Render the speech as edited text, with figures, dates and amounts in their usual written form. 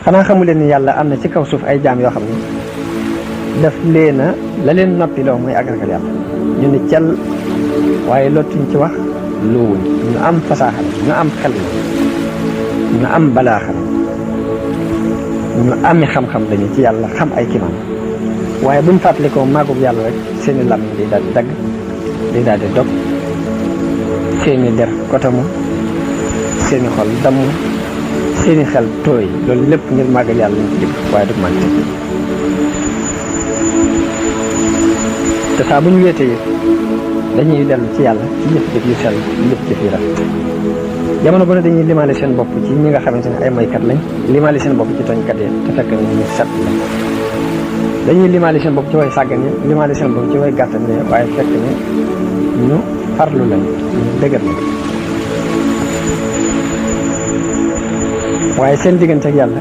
xanaa xamu leen ni yàlla am na ci kaw suuf ay jaam yoo xam ne daf leen a la leen noppiloo mooy ak ragal yàlla ñu ni cel waaye lottuñ ci wax loowuñ ñu am fasaaxa ñu am xel ñu am balaaxa ñu ami xam-xam lañu ci yàlla xam ay kimaan waaye buñ fàttalikoo maagub yàlla rek seeni lam day daal di dagg day daal di dog seeni der kotamu seeni xol damm seeni xel tooy loolu lépp ngir màggal yàlla ñu ci jub waaye du man te saa bu ñu wéetee dañuy dellu ci yàlla ci jëf-jëf yu sell jëf-jëf yu rafet jamono bu ne dañuy limaale seen bopp ci ñi nga xamante ne ay moykat lañ limaale seen bopp ci tooñkat yi te fekk na ñu set lañ dañuy limaale seen bopp ci way sàggan yi limaale seen bopp ci way gàttan yi waaye fekk ne ñu farlu lañ ñu dëgër lañ waaye seen diggante ak yàlla